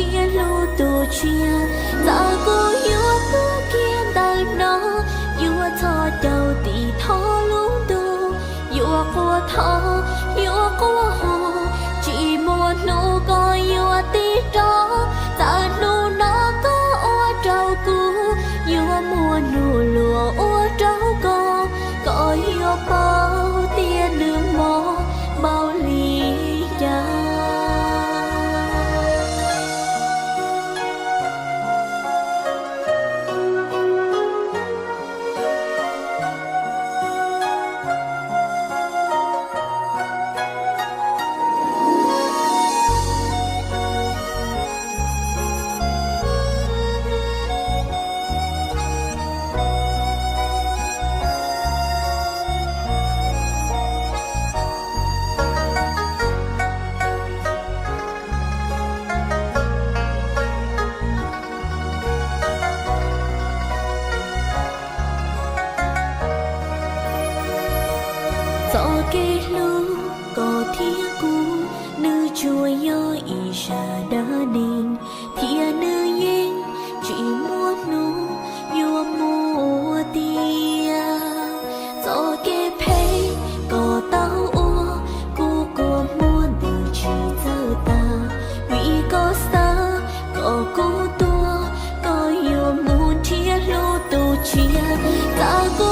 nrhiav hlub tus tshiab. Txawm kuv yuav tuag kiag ntawm no, yuav txhos caug tim thoob lub ntuj, yuav quaj thov, yuav quaj hu, tsis muaj hnub koj yuav tig rov. Txawm hnub no koj ua rau kuv yuav muaj nug luag ua rau koj, koj yuav paub tias nws mob npaum li cas. Txoj kev hlub koj thiab kuv, nws tsuas yog ib zaj dab neeg, thiab nws yeej tsis muaj hnub yuav mus ua tiag. Txoj kev phem koj tau ua, kuv kua muag ntws tsis txawj tas, vim koj xav kom kuv tuag, koj yuav mus nrhiav hlub tus tshiab. Txawm kuv